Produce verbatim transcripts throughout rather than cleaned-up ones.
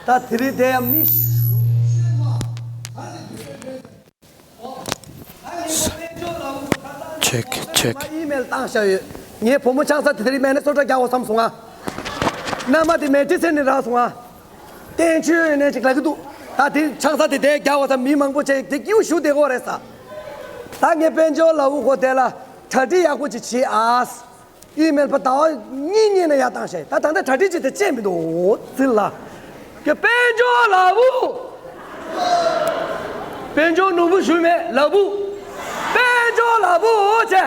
ད་དེ་རིང་དེ་ཡང་མི་ཆེག་ཆེག། ཨི་མེལ་བཏང་བཞག་ཡོད། ངའི་བུ་མོ་ཆང་ས་དེ་དེ་རིང་མེ་ནེ་སོ་ཊ་རྒྱག་འོ་བསམ་སོང་ང་། མནའ་མ་དེ་མེ་ཏི་སེ་ནས་རག་སོང་ང་། བསྟན་ཆོས་ཡོད་ནས་ཅིག་ལབ་ཀྱི་འདུག་ད་དེ་ཆང་ས་དེ་དེ་རྒྱག་འོ་བསམ། མི་མང་པོ་ཅིག་དེ་ཀྱིའུ་ཞུ་བསྡད་ཀྱི་ཡོད་རེད་ས། ད་ངས་དཔལ་འབྱོར་ལགས་འུ་གོ་དེ་ལ་གྲ་སྒྲིག་ཡག་པོ་ཅིག་བྱེད་ཨ། ཨི་མེལ་པ་ཟླ་བ་གཉིས་གཉིས་ནས་ཡར་བཏང་ཤག་ད་ད་ལྟ་གྲ་སྒྲིག་ཅིག་དེ་བྱས་མི་འདུག་འོ་ཙི་ལ། ཀྱེ་དཔལ་འབྱོར་ལགས་འུ། དཔལ་འབྱོར་ནོར་བུ་ཞུ་མེད་ལགས་འུ། དཔལ་འབྱོར་ལགས་འུ་འོ་ཅེ།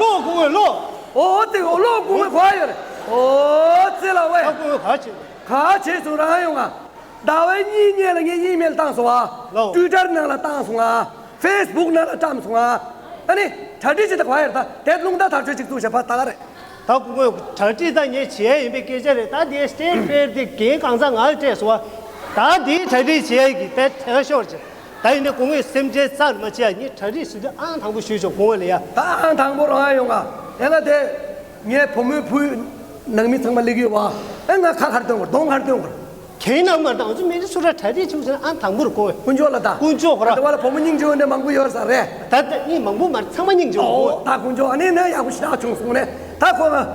ལོ་ཁོ་བོས་ལོ། འོ་ཙི་འོ་ལོ་ཁོ་བོས་གོ་ཡོད་རེད། འོ་ཙི་ལ་ཝེ། ད་ཁོ་བོས་ག་བྱེད། ག་བྱེད་སོང་རང་ཡོང་ང་། ཟླ་བ་གཉིས་གཉིས་ལ་ངས་ཨི་མེལ་བཏང་སོང་ཨ། ལོ། ཊུའི་ཊར་ནང་ལ་བཏང་སོང་ཨ། ཕེ་སི་བུག་ནང་ལ་བཀྲམ་སོང་ཨ། ཨ་ནི་གྲ་སྒྲིག་བྱེད་ད་ག་ཡར་ད་དེ་རླུང་རྟ་དར་ཆོས་ཅིག་བཙུགས་བྱས་ཕ་ད་ག་རེད། ད་ཁོ་བོས་གྲ་སྒྲིག་ད་ངས་བྱས་ཡིན་པའི་སྐད་ཆ་རེད། ད་དེ་སི་ཊེ་ཊི་ཕེ་ཡར་དེ་འགན་གང་ཚང་ང་ལ་སྤྲད་སོང་ཨ། ད་དེའི་གྲ་སྒྲིག་བྱས་ཀྱི་དེ་དེ་ག་ཤོར་བྱས། ད་ཡིན་ནའི་སྐུ་ངོས་སེམས་ཁྲལ་རྩ་ནས་མ་བྱེད་ཡ། ངས་གྲ་སྒྲིག་ཞུ་དུས་ཨང་དང་པོ་ཞུས་ཆོག་སྐུ་ངོ་ལ་ཡ། ད་ཨང་དང་པོ་རང་ཡོང་ང་། དེ་ལ་དེ་ངའི་བུ་མོའི་བུ་ནང་མི་ཚང་མ་སླེབས་ཀྱི་ཡོད་བ། ཨེ་ང་ཁ་ཁར་སྟོན་དགོས། གདོང་ཁར་སྟོན་དགོས། ཁྱེད་ནང་མར་དང་ཚོ་མི་རིགས་སུ་ར་གྲ་སྒྲིག་བྱུང་ཟེར་ཨང་དང་པོར་གོ་བས། དཀོན་མཆོག་ལ་ད། དཀོན་མཆོག་ཁོ་ར། ད་བ་ལ་བུ་མོ་སྙིང་རྗེ་འོ་འདྲ་མང་པོ་ཡོད་ས་རེད། ད་ད་གཉིས་མང་པོ་མར་ཚང་མ་སྙིང་རྗེ་འོ་འོ། ད་དཀོན་མཆོག་ཨ་ནི་ན་ཡག་པོ་ཞེ་དྲག་བྱུང་སོང་ནས་ད་ཁོ་ང་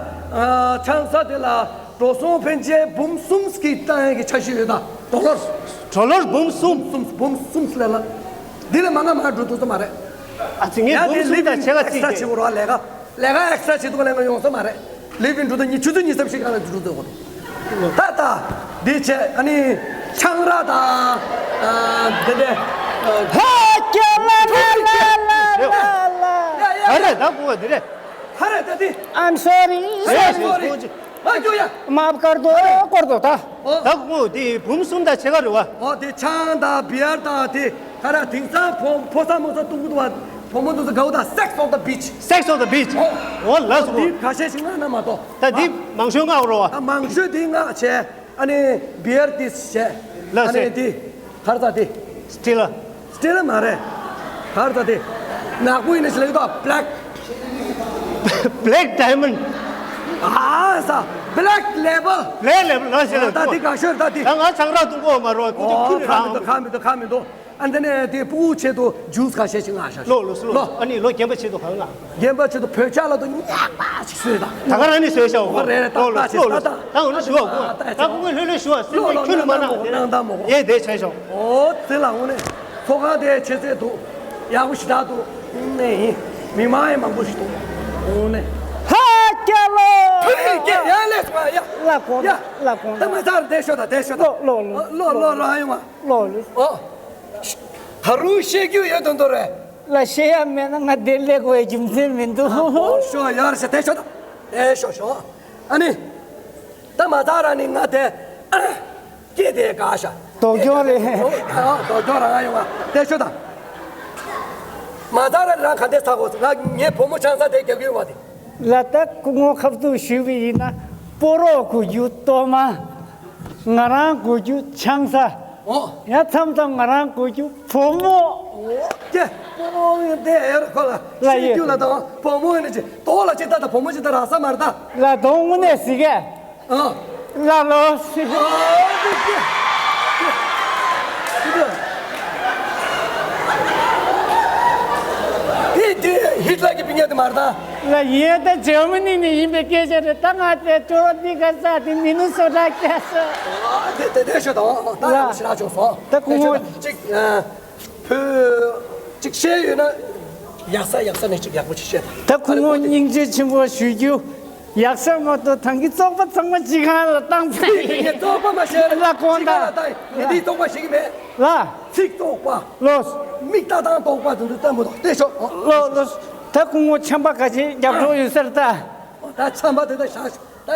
ཆང་ས་དེ་ལ་འགྲོ་སོང་ཕན་ཆད་འབུམ་གསུམ་གྱི་བཏང་ཡས་ཀྱི་འཆར་གཞི་ཡོད་ད། ཌོ་ལར། ཌོ་ལར་འབུམ་གསུམ། གསུམ་འབུམ་གསུམ་ལས་ལ། འདི་ལས་མང་ང་མང་འགྲོ་ཐུབ་ས་མ་རེད། ཨ་ཙི་ངས་ཡང་འབུམ་དེ་གསུམ་ལི་དང་བིང་ཆེ་ག་ཨེག་སི་ཊ་ར་ཅིག་བྱེད་དགོས་ར། ལས་ཀ་ལས་ཀ་ཨེག་སི་ཊ་ར་བྱེད་དགོས་ལས་ཀ་ཡོང་ས་མ་རེད། ལི་བིང་འགྲོ་ད་ཉི་ཆུ་ཚོད་ཉི་ཤུ་རྩ་བཞི་གང་ལ་འགྲོ་ཐུབ་དགོས། ད་ད་འདི་བྱས་ཨ་ནི་ཆང་རག་དང་ཨ་འདི་འདྲ་ཧ་ཀྱ་ལ་ལ་ལ་ལ་ལ། ཡ་ཡ་ཨ་རེད། ད་གོ་བ་འདི་རེད། ཧ་རེད་ད་འདི། I'm sorry. ཨེ་sorry. ཨེ་ཧོ་ཅི། ཨ་ཀྱོ་ཡ། མ་བཀར་དོ་བཀར་དོ་ད། ད་ཁོང་དེ་འབུམ་གསུམ་དང་ཕྱེད་ཀ་རེད་བ། ཨོ་དེ་ཆང་དང་བི་ཡར་དང་དེ་ག་ར་དེང་སང་ཕོ་ཕོ་གསར་མོ་གསར་གཏོང་གི་འདུག་བ། བུ་མོ་འདུག་ས་དགའ་བོ་དང་Sex on the Beach. Sex on the Beach. ཨོ་ལགས་སོ། དེ་ཁ་ཤས་ཤིག་མངགས་ན་མ་གཏོགས། ད་དེ་མང་ཤོས་མངགས་རོགས་བ། ད་མང་ཤོས་དེ་མངགས་བྱས་ཨ་ནི་བི་ཡར་དེ་བྱས། ལགས་སོ། ཨ་ནི་དེ་ག་རེ་ཟ་དེ། Stella. Stella མ་རེད། ག་རེ་ཟ་དེ། ནག་པོ་ཡིན་ན་ཞིག་ལེགས་དོ། Black. Black Diamond. ཨ་ས། Black Label. Black Label ལ་ཞིག་ལེགས། ད་དེ་ག་ཤོད་ད་དེ། ད་ང་ཚང་རག་ཏུ་གོ་མ་རོ། ཁུ་ཏུ་ཨོ་ཁུ་ཁ་མི་འདུག་ཁ་མི་འདུག་ཁ་མི་འདུག་ཨ་འདི་ནས་དེ་ཕྲུ་གུ་ཆེད་དུ་ཇུས་ཁ་ཤས་ཤིག་མངགས་ཤག་ལོ་ལོ་སུ་ལོ། ཨ་ནི་ལོ་རྒན་པ་ཆེད་དུ་གང་མངགས། རྒན་པ་ཆེད་དུ་བོད་ཇ་ལ་དུ་ཉག་པ་ཞིག་བཟོས་དང་། ད་ག་རང་ནི་བཟོས་ཤག་ཨོ་རེད་རེད། ད་ལོ་ལོ་ད་ཆེ་ལོ་ད་ལོ་ད་ད་འོ་ན་ཞུ་བ་གོ་ད་ད་ཁོ་ཁོས་ལྷོད་ལྷོད་ཞུ་བ་སེམས་ལོ་ནས་ཁྱོད་ལ་མ་ནང་ནང་ད་མོ་གོ་ཡེ་དེ་བྱས་ཤག་ཨོ་དེ་ལ་འོ་ནས་ཚོ་ཁང་དེ་ཆེ་ཚད་དུ་ཡག་པོ་ཞིག་ད་དུ་ནས་ཡིན། མི་མང་ཡང་མང་པོ་ཞིག་འདུག་འོ་ནས། ཧ་ཀྱ་ལོ། ཕུ་ཡི་ཀྱེ་ཡ་ལས་སོང་ཡ། ལ་གོང་ཡ། ལ་གོང་ད་མ་ཚར་དེ་ཤོད་ད་དེ་ཤོད་ད། ལོ་ལོ་ལོ་ལོ་ལོ་ཡོང་བ། ལོ་ལོ། ཨོ། ད་རུང་བཤད་རྒྱུ་ཡོད་དོན་དོ་རེད། ལ་བཤད་ཡ་མེད་ན་ང་དེ་ལས་གོ་ཡ་རྒྱུ་མཚན་མི་འདུག་ཨོ་ཤོ་ཡར་ཤ་དེ་ཤོད་ད། དེ་ཤོད་ཤོད། ཨ་ནི། ད་མ་ཚར་ར་ནི་ང་དེ། སྐྱེ་དེ་དགའ་ཤ། དོ་ཀྱོ་རེད། ཨོ་ཨ་དོ་ཀྱོ་རང་ཡོང་བ་དེ་ཤོད་ད། མ་ཚར་ར་རང་ག་འདྲས་ཚ་གོ་ང་ངའི་བུ་མོ་ཆང་ས་དེ་རྒྱག་གི་ཡོད་བ་དེ། ལ་ད་སྐུ་ངོ་ཁབ་ཏུ་ཞུས་པ་ཡིན་ན་སྤོ་རོགས་དགོས་རྒྱུ་གཏོར་མ། ང་རང་དགོས་རྒྱུ་ཆང་ས། ཨོ། ཡང་མཚམས་མཚམས་ང་རང་དགོས་རྒྱུ་བུ་མོ། ཨོ་ཀྱེ། སྤོ་རོགས་ཡིན་དེ་ཨེ་ར་ཁོ་ལ་ལ་ཤེས་ཡོད་རྒྱུ་ལ་དང་བུ་མོ་ཡིན་ན་ཅི་དོ་ལ་ཅི་ད་ད་བུ་མོ་ཅི་ད་ར་ས་མར་ད། ལ་དོང་དངོས་གནས་ཟིག་གས། ཨ། ལ་ལོ་སི། ཨོ་ཀྱེ་ཀྱེ་ཀྱེ། ཧི་དེ་ཧི་ཊ་ལར་གྱི་པི་ཉ་དེ་མར་ད། ལ་ཡིན་ད་འཇར་མ་ནི་ནས་ཡིན་པའི་སྐད་ཆ་རེད། ད་ང་དེ་ཅོ་འདི་ག་ས་དེ་མི་ནི་སོ་ཊ་སྐད་ས། ཨ་དེ་དེ་དེ་ཤོད་དང་ད་ཡག་པོ་ཞེ་དྲག་བྱུང་སོང་། ད་སྐུ་ངོ་ཅིག་ཨ། བོད་ཅིག་བཤད་ཡོད་ན་ཡག་ས་ཡག་ས་ནས་ཅིག་ཡག་པོ་ཅིག་བཤད་དང་། ད་སྐུ་ངོ་སྙིང་རྗེ་ཆེན་པོ་ཞུ་རྒྱུ། ཡག་ས་མ་གཏོགས་ཐང་གི་བཙོག་པ་ཚང་མ་ཅི་གང་ལ་བཏང་ཚར་ཡིན། ངས་བཙོག་པ་མ་བཤད་ལ་ལ་གོང་ཅི་གང་ལ་ད་བཏང་ཡིན། ངས་འདིའི་བཙོག་པ་ཞིག་གི་མེད། ལ། ཚིག་བཙོག་པ། ལོས། མིག་ལྟ་སྟངས་བཙོག་པ་དེ་ཚོ་བསྟན་པོ་དང་བལྟས་ཤོག་ལོ་ལོ། ད་སྐུ་ངོ་ཆམ་པ་ག་ཅི་རྒྱབ་གྲོགས་ཡོད་ས་རེད་ད། ད་ཆམ་པ་དེ་ད་བཞག་ཤོག་ད་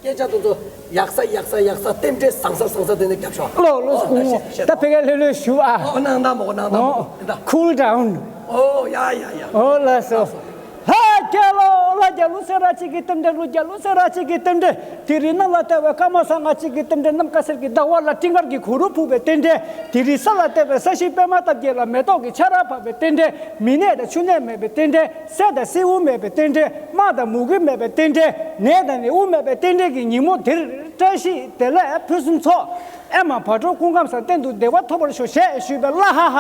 སྐད་ཆ་དེ་ཚོ་ཡག་ས་ཡག་ས་ཡག་ས་རྟེན་འབྲེལ་བཟང་ས་བཟང་ས་དེ་ནས་རྒྱབ་ཤོག་ལོ་ལོ། ཨོ་སྐུ་ངོ་ད་བཤད་བཤད་ད་ཕ་གིར་ལྷོད་ལྷོད་ཞུ་ཨ། ཨོ་གནང་དང་མོ་གནང་དང་མོ་ད། Cool down. ཨོ་ཡ་ཡ་ཡ། ཨོ་ལགས་སོ། ལགས་སོ། ལྷ་རྒྱལ་ལོ་ལྷ་རྒྱལ་ལོ་སེ་ར་གཅིག་གི་རྟེན་འབྲེལ། ཀླུ་རྒྱལ་ལོ་སེ་ར་གཅིག་གི་རྟེན་འབྲེལ། དེ་རིང་གནམ་ལ་བལྟས་པའི་སྐར་མ་སང་ང་གཅིག་གི་རྟེན་འབྲེལ། ནམ་མཁའ་གསེར་གྱི་ཟླ་བ་ལ་སྤྲིན་དཀར་གྱི་གུ་རུ་ཕུབ་པའི་རྟེན་འབྲེལ། དེ་རིང་ས་ལ་བལྟས་པའི་ས་གཞི་པད་མ་སྟབས་ཀྱི་ལ་མེ་ཏོག་གི་ཆར་བབས་པའི་རྟེན་འབྲེལ། མི་ནད་དང་ཕྱུགས་ནད་མེད་པའི་རྟེན་འབྲེལ། སད་དང་སེར་པོ་མེད་པའི་རྟེན་འབྲེལ། དམག་དང་མུ་གེ་མེད་པའི་རྟེན་འབྲེལ། ནད་དང་ནད་འབུ་མེད་པའི་རྟེན་འབྲེལ་གྱི་ཉིན་མོ་འདིར་བཀྲ་ཤིས་བདེ་ལེགས་ཕུན་སུམ་ཚོགས། ཨེ་མ་བག་དྲོ་སྐུ་ཁམས་བཟང་གཏན་དུ་བདེ་བ་ཐོབ་པར་ཤོག་ཞེས་ཞུས་པས་ལ་ཧ་ཧ།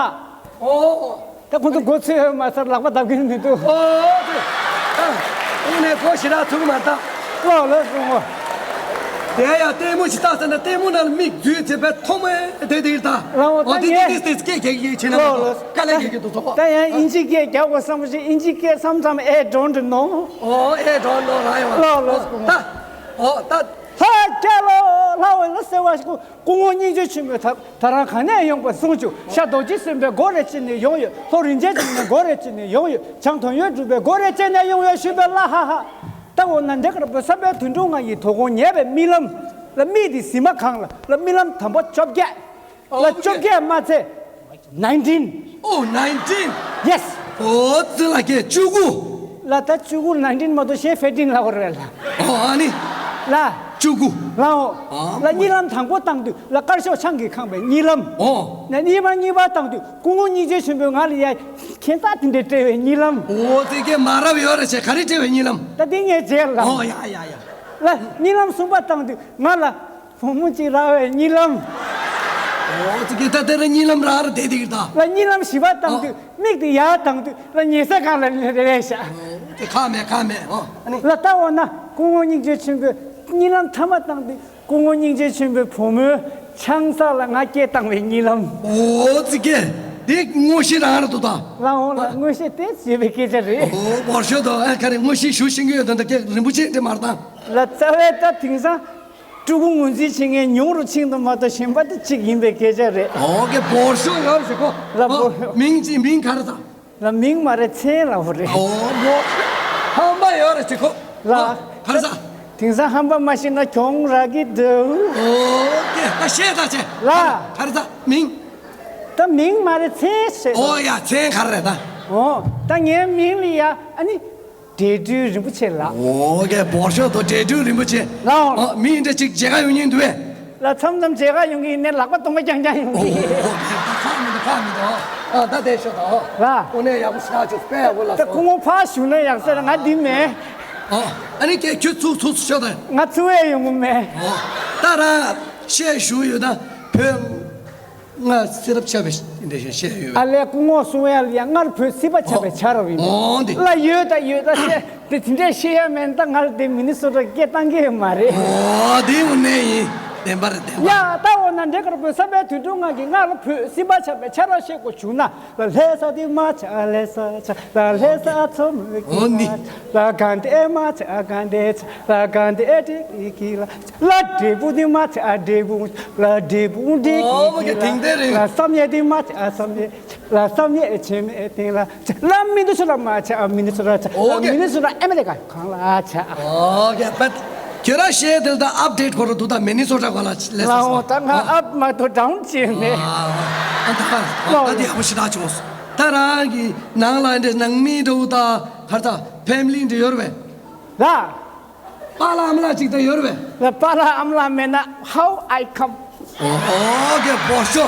ཨོ། ད་ཁོང་ཚོ་མགོ་ཚོས་མ་ཚར་ལག་པ་བརྡབ་ཀྱིན་མི་འདུག་ཨོ། དེ་ཨ། དངོས་གནས་ཁོ་ཞེ་དྲག་ཐུག་མ་ད། ལོ་ལོ་སོང་ངོ་། དེ་ཡ་ལྟད་མོ་ཞིག་ལྟ་ས་ན་ལྟད་མོ་ནང་ལ་མིག་འཛུལ་ཚེ་བས་ཐོག་མའི་དེ་དེ་ད། ལ་འོ་ད་ཨོ་དེ་ངས་དེ་དེ་དེ་སྐད་རྒྱག་གི་ཡོད་ཆེ་ན་ལོ་ལོ། དཀའ་ལས་རྒྱག་གི་འདུག་ཚོགས། ད་ཡང་ཨིན་ཇི་སྐད་རྒྱག་དགོས་བསམ་བཞིན་ཨིན་ཇི་སྐད་བསམ་ཙམ་ཨེ་འགྲོ་འདྲི་ནོ། ཨོ་ཨེ་འགྲོ་ནོ་ར་ཡོང་ལོ་ལོ་སོང་ངོ་། ད། ཨོ་ད། ཧ་ཀྱ་ལོ་ལ་འོ་ལ་ཟེར་བ་ཞིག་སྐུ་ངོ་སྙིང་རྗེ་ཆེན་པོས་ད་ད་རང་ག་ནས་ཡོང་པ་གསུངས་བྱུང་། ཤར་རྡོ་རྗེ་སེམས་དཔའི་སྒོ་རེ་ཕྱེ་ནས་ཡོང་ཡོད། ལྷོ་རིན་ཆེན་འབྱུང་གནས་སྒོ་རེ་ཕྱེ་ནས་ཡོང་ཡོད། བྱང་དོན་ཡོད་གྲུབ་པའི་སྒོ་རེ་ཕྱེ་ནས་ཡོང་ཡོད་ཞུས་པས་ལ་ཧ་ཧ། ད་འོ་ན་འདི་གར་བོད་ས་པའི་དུད་འགྲོ་ང་ཡི་དོ་དགོང་ཉལ་བའི་རྨི་ལམ་ལ་མིག་དེ་གཟིམ་མ་གང་ལ་ལ་རྨི་ལམ་དང་པོ་བཅོ་བརྒྱད། ལ་ཨོ་བཅོ་བརྒྱད་མ་ཚད་ནའིན་ཊིན། ཨོ་ནའིན་ཊིན། ཡེ་སི། ཨོ་ཙི་ལ་ཀེ་བཅུ་དགུ། ལ་ད་བཅུ་དགུ་ནའིན་ཊིན་མ་གཏོགས་གཞན་ཕེབ་ཊིན་ལ་བོར་རེད་ལ། ཨོ་ཨ་ནི། ལ། བཅུ་དགུ། ལ་ཨོ། ཨ་ལ་གཉིད་ལམ་དང་པོ་བཏང་དུས་ལ་དཀར་ཕྱོགས་ཆང་གིས་ཁེངས་པའི་གཉིད་ལམ། ཨོ། ན་གཉིད་མ་གཉིད་པ་བཏང་དུས་སྐུ་ངོ་སྙིང་རྗེ་ཆེན་པོས་ང་ལ་ཡ་ཁྱེད་ད་དེ་འདྲའི་སྤྲད་པའི་གཉིད་ལམ། ཨོ་ཙི་ཀེ་མ་རབས་ཡོད་རེད་ཆེ་ག་རེ་སྤྲད་པའི་གཉིད་ལམ། ད་དེ་ངས་བརྗེད་ལ། ཨོ་ཡ་ཡ་ཡ། ལ་གཉིད་ལམ་གསུམ་པ་བཏང་དུས་ང་ལ། བུ་མོ་གཅིག་རག་པའི་གཉིད་ལམ། ཨོ་ཙི་ཀེ་ད་དེ་ར་གཉིད་ལམ་རག་ར་དེ་དེ་གི་ད། ལ་གཉིད་ལམ་བཞི་པ་བཏང་དུས་མིག་དེ་ཡར་བཏང་དུས་ལ་ཉལ་ས་གང་ལ་རེ་རེ་བཞག་དེ་ཁ་མེད་ཁ་མེད་ཨོ་ཨ་ནི། ལ་ལྟ་འོ་ན་སྐུ་ངོ་སྙིང་རྗེ་ཆེན་པོས་གཉིད་ལམ་ཐ་མ་བཏང་དུས་སྐུ་ངོ་སྙིང་རྗེ་ཆེན་པོའི་བུ་མོའི་ཆང་ས་ལ་ང་སྐད་བཏང་བའི་གཉིད་ལམ། ཨོ་ཙི་ཀེ་དེ་དངོས་གཞི་རང་ར་འདུག་ད། ལ་འོ་ལ་དངོས་གཞི་དེ་བྱས་པའི་སྐད་ཆ་རེད། ཨོ་བོར་ཤོ་དོ་ཨ་ཁ་རེ་དངོས་གཞི་ཞུ་ཤེས་ཀྱི་ཡོད་དོ་ད་སྐད་རིན་པོ་ཆེ་འདྲི་མར་བཏང་། ལ་རྩ་བའི་ད་དེང་སང་། ཕྲུ་གུ་ངོས་འཛིན་བྱེད་མཁན་ཉུང་རུ་ཕྱིན་འདུག་མ་གཏོགས་གཞན་པ་དེ་གཅིག་ཡིན་པའི་སྐད་ཆ་རེད། ཨོ་ཀེ་བོར་ཤོ་ཡོད་ཟེར་གོ་ལ་ཨོ་བོར་ཤོ། མིང་ཅི་མིང་ག་རེ་ད། ལ་མིང་མ་རེད་མཚན་ལ་བོ་རེད། ཨོ་མོ། ཧམ་པ་ཡོད་རེད་ཟེར་གོ་ལ་ཨོ་ག་རེ་ད། དེང་སང་ཧམ་པ་མ་ཤེས་ན་གྱོང་རག་གི་འདུག་ཨོ་ཀེ་ད་བཤད་ད་བྱས། ལ་ག་རེ་ད་མིང་། ད་མིང་མ་རེད་མཚན་ཟེར། ཨོ་ཡ་མཚན་ག་རེ་རེད་ད། ཨོ་ད་ངའི་མིང་ལ་ཡ་ཨ་ནི། འབྲས་སྤུངས་རིན་པོ་ཆེ་ལགས། ཨོ་ཀེ་བོར་ཤོ་དོ་འབྲས་སྤུངས་རིན་པོ་ཆེ། ལགས། ཨོ་མི་འདྲ་ཅིག་མཇལ་ཁ་ཡོང་མཁན་འདུག་བས། ལ་མཚམས་མཚམས་མཇལ་ཁ་ཡོང་གི་ཡིན་ནའི་ལག་པ་སྟོང་པ་རྐྱང་རྐྱང་ཡོང་གི་ཡིན། ཁག་མི་འདུག་ཁག་མི་འདུག་ཨ་ད་དེ་ཤོད་དང་ཨོ། ལ། དངོས་གནས་ཡག་པོ་ཞེ་དྲག་བྱུང་དཔེ་ཡག་པོ་ལ་ད་སོང་། སྐུ་ངོ་ཕར་བཞུགས་ན་ཡག་ས་རེད་ང་འདི་མེད། ཨོ་ཨ་ནི་ཀྱེ་ཁྱོད་ཚུགས་ཚུགས་ཤོད་དང་། ང་ཚུགས་ཡས་ཡོང་གི་མེད། ཨོ་ད་རང་བཤད་ཞུ་ཡོད་ད་བོད། ང་སེ་རབ་ཆགས་པའི་འདི་བཤད་ཡོད་པས། ཨ་ལས་སྐུ་ངོ་གསུང་ཡ་ལ་ཡ་སྔར་བོད་སྲིད་པ་ཆགས་པའི་ཆ་རོགས་ཡིན། ཨོ་འདི། ལ་ཡོད་ད་ཡོད་ད་བཤད་དེ་དེ་འདྲས་བཤད་ཡ་མེད་ད་ང་ལ་དེ་མི་ནི་སོ་ཊ་སྐད་བཏང་གི་ཡོད་མ་རེད། ཨོ་འདི་འོ་ནས་ཡིན་བདེན་པ་རེད་བདེན་པ། ཡ་ད་འོ་ན་འདྲེ་དཀར་པོའི་ས་པའི་དུད་འགྲོ་ང་གིས་སྔར་བོད་སྲིད་པ་ཆགས་པའི་ཆ་རོགས་བཤད་དགོས་བྱུང་ན། ལ་ལྷ་ས་དེ་མ་ཆ་ལྷ་ས་ཆ་ལ་ལྷ་ས་ཚོ་མོ་གི་ཨོ་འདི། ལ་དགའ་ལྡན་མ་ཆ་དགའ་ལྡན་ཆ་ལ་དགའ་ལྡན་དེ་གི་ལ། ལ་འབྲས་སྤུངས་དེ་མ་ཆ་འབྲས་སྤུངས་ལ་འབྲས་སྤུངས་འབྲས་ཨོ་མ་གི་གི་དེང་དེ་རིང་ལ་བསམ་ཡས་དེ་མ་ཆ་བསམ་ཡས་ལ་བསམ་ཡས་ཆེ་མེད་དེང་ལ་ལ་མི་ནི་སོ་ཊ་མ་ཆ་མི་ནི་སོ་ཊ་ཆ་ཨོ་ལ་གི་མི་ནི་སོ་ཊ་ཨ་མེ་རི་ཀ་གང་ལ་ཆ། ཨོ་གི་པད་ཁྱོད་རང་བཤད་དེ་ལ་ད་ཨབ་ཌེཊ་གོ་རོ་འདུག་ད་མི་ནི་སོ་ཊ་གོ་ལ་ལས་ལ་སོ་ཨོ་ད་ང་ཨབ་མ་ཐོ་ཌའུན་བྱས་མེད། ཨ་ད་ད་དེ་ཡག་པོ་ཞེ་དྲག་བྱུང་སོང་། ད་རང་གི་ནང་ལ་འདྲེ་ནང་མི་འདྲ་བོ་ད་གར་ད་ཕེ་མི་ལི་འདྲ་ཡོད་རེད་པས། ལ། པཱ་ལགས་ཨ་མ་ལགས་གཅིག་ད་ཡོད་རེད་པས། ལ་པཱ་ལགས་ཨ་མ་ལགས་མེད་ན་how I come། ཨོ་ཨོ་ཀེ་བོ་ཤོ།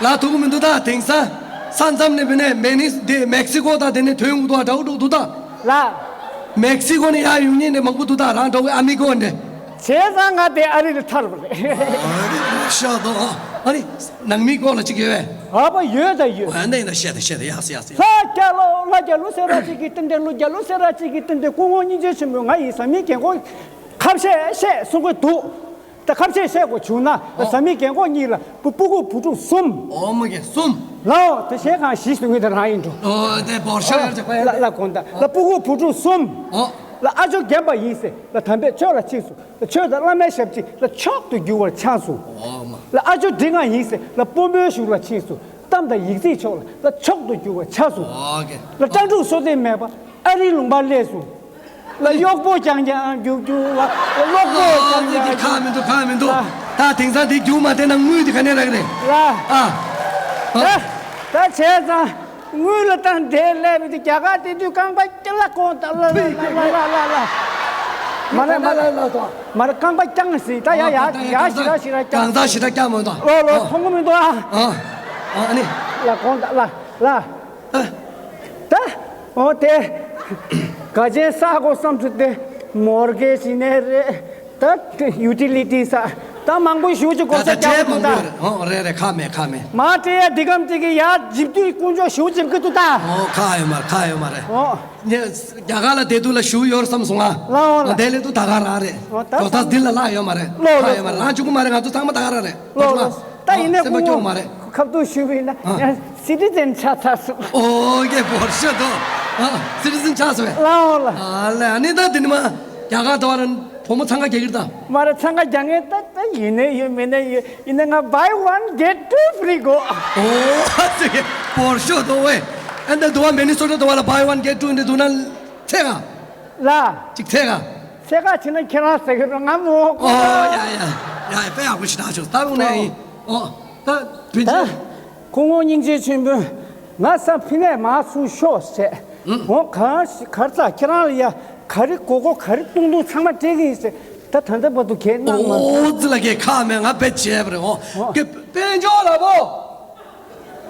ལ་ཐུག་གི་མི་འདུག་ད་དེང་སང་ས་མཚམས་ནས་བི་ནས་མེ་ནིས་དེ་མེག་སི་ཀོ་དང་དེ་ནས་ཐོན་འདུག་ཨ་འདྲ་བོ་འགྲོ་འདུག་ད། ལ། མེག་སི་ཀོ་ནས་ཡར་ཡོང་མཁན་དེ་མང་པོ་འདུག་ད་རང་འདྲ་བོའི་ཨ་མི་ཀོ་འདྲ། བྱས་ཙང་ང་དེ་ཨ་རི་ལ་ཐར་བ་རེད། ཨ་རི་ལ་ཤ་དོ་ཨ་ནི་ནང་མི་ཀོ་ལ་གཅིག་ཡོད་པས། ཨ་ཕ་ཡོད་ད་ཡོད། ཨ་ནི་ན་བཤད་དེ་བཤད་དེ་ཡག་སེ་ཡག་སེ། ལྷ་རྒྱལ་ལོ་ལྷ་རྒྱལ་ལོ་ཟེར་ར་གཅིག་གི་རྟེན་འབྲེལ་ལོ་རྒྱལ་ལོ་ཟེར་ར་གཅིག་གི་རྟེན་འབྲེལ་སྐུ་ངོ་སྙིང་རྗེ་ཆེན་པོས་ང་ཡི་བཟའ་མི་རྒན་གོག་ཁ་བཤད་བཤད་གསུང་གི་འདུག་ད་ཁ་བཤད་བཤད་དགོས་བྱུང་ན་ཨོ། བཟའ་མི་རྒན་གོག་གཉིས་ལ་བུ་སྤུ་གུ་བུ་ཕྲུག་གསུམ། ཨོ་མ་གི་གསུམ། ལའོ་དེ་བྱས་གང་ཞིག་སུ་ངེས་དེ་རང་ཡིན་འགྲོ། ཨོ་དེ་བོར་ཤ་ཡར་ཅག་པ་ཡ། ལ་ལ་གོང་ད་ལ་སྤུ་གུ་བུ་ཕྲུག་གསུམ། ཨོ། ལ་ཨ་ཅོ་རྒན་པ་ཡིན་ཟེར་ལ་དམ་པའི་ཆོས་ལ་ཕྱིན་སོང་། ལ་ཆོས་དང་བླ་མའི་ཞབས་ཕྱི་ལ་མཆོག་ཏུ་གྱུར་བར་ཆགས་སོང་། ཨོ་མ། ལ་ཨ་ཅོ་འབྲི་ང་ཡིན་ཟེར་ལ་དཔོན་པོའི་གཞུང་ལ་ཕྱིན་སོང་། གཏམ་དང་ཡིག་རྩིས་ཕྱོགས་ལ་ལ་མཆོག་ཏུ་གྱུར་བར་ཆགས་སོང་། ཨོ་ཀེ། ལ་སྤྲང་ཕྲུག་བསོད་བདེ་མེད་པ། ཨ་རིའི་ལུང་པར་སླེབས་སོང་། ལ་གཡོག་པོ་རྐྱང་རྐྱང་རྒྱུག་རྒྱུག་ལ་གློག་པོ་རྐྱང་རྐྱང་རྒྱུག་ཁ་མི་འདུག་ཁ་མི་འདུག་ད་དེང་སང་དེ་རྒྱུག་མ་བསྡད་ན་དངུལ་དེ་ག་ནས་རག་རེད། ལ། ཨ། ད་ད་བྱས་ཙང་དངུལ་ལ་བཏང་དེ་སླེབས་མི་འདུག་རྒྱ་གར་དེ་དུས་རྐང་པ་ལ་གོང་ད་ལ་ལ་ལ་ལ་ལ། མ་རེད་མ་རེད་མ་རེད་རྐང་པ་རྐྱང་ཟིན་ད་ཡ་ཡ་ཡ་ཞི་ར་ཞི་ར་རྐྱང་གང་ཟག་ཞི་ར་རྐྱང་མ་འདུག་ལོ་ལོ་མཐོང་གི་མི་འདུག་ཨ། ཨ་ཨ་ནི། ལ་གོང་ད་ལ་ལ། ད། འོ་དེ། ག་ཅན་ས་གོ་བསམ་ཚུལ་དེ། མོར་གེ་ཇི་ནས་རེད། ད་ཡུ་ཊི་ལི་ཊི་ས། ད་མང་པོ་ཞུ་ཅིག་གོ་ས་ད་རྒྱག་གི་འདུག་ད། ཨོ་རེད་རེད། ཁ་མེད་ཁ་མེད། མ་སྤྲད་ཡ་འདི་གམ་ཅིག་གི་ཡ་འཇིབ་དུས་དཀོན་མཆོག་ཞུ་འཇིབ་གི་འདུག་ད། ཨོ་ཁ་ཡོད་མ་རེད། ཁ་ཡོད་མ་རེད། ཨོ། ངས་རྒྱ་གར་ལ་བསྡད་དུས་ལ་ཞུ་ཡོད་བསམ་སོང་ང་། ལའོ་ལ། དེ་ལས་དུ་ད་ག་རང་རེད། ཨོ་ད་ད་ད་འདི་ལ་ལ་ཡོད་མ་རེད། ལོ་ཁ་ལོ། ཡོད་མ་རེད། རང་བཅུག་གི་མ་རེད། ང་ཚོ་ཚང་མ་ད་ག་རང་རེད། ལོ་ལོ། ད་ཡིན་ནའི་སེམས་པ་སྐྱོ་མ་རེད། ཁབ་ཏུ་ཞུ་བའི་ན་ཨ། ཡང་སི་ཊི་ཛེན་ཆགས་ཚར་སོང་། ཨོ་ཀེ། བོར་ཤ་དོ། ཨ་སི་ཊི་ཛེན་ཆགས་སོང་བས། ལའོ་ལ། ཨ་ལ་ཨ་ནི་ད་འདི་ནི་མ་རྒྱ་གར་དུ་བ་ར་བུ་མོ་འཚང་ཁ་རྒྱག་གི་རེད་ད། མ་ར་འཚང་ཁ་རྒྱག་ངེས་ད་ད་ཡིན་ནའི་ཡོད་མིན་ནའི་ཡོད། ཡིན་ནའི་ང་buy one get two free གོ། ཨོ་ཙི་གེ་བོར་ཤ་དོ་བས། ཨ་འདི་དུ་བ་མི་ནི་སོ་ཊ་དུ་བ་ལ་buy one get two འདི་འདུག་ན་ཚད་ག་ལ། གཅིག་ཚད་ག་ཚད་ག་ཕྱིན་ན་ཁྱེད་རང་ཟེར་གི་རེད། ང་མོ་ཨོ་ཡ་ཡ་ཡ་ཡ་དཔེ་ཡག་པོ་ཞིག་ད་ཆོག་ད་འོ་ནས་ཡིན། ཨོ་ད་བི་ད་ཇི་སྐུ་ངོ་སྙིང་རྗེ་ཆེན་པོས་ང་ས་ཕི་ནས་མ་སུ་ཤོག་ཟེར། ཨོ་གར་གར་ཙ་ཁྱེད་རང་ལ་ཡ་ག་རེ་དགོས་དགོས་ག་རེ་བཏུང་བཏུང་ཚང་མ་སྤྲད་གི་ཡིན་ཟེར། ད་ད་ལྟ་བར་དུ་གས་གནང་མ་ཨོ་ཙི་ལ་གས་ཁ་མེད། ང་དཔེ་བྱས་པ་རེད། ཨོ་ཨོ་གས་དཔལ་འབྱོར་ལ་བོ།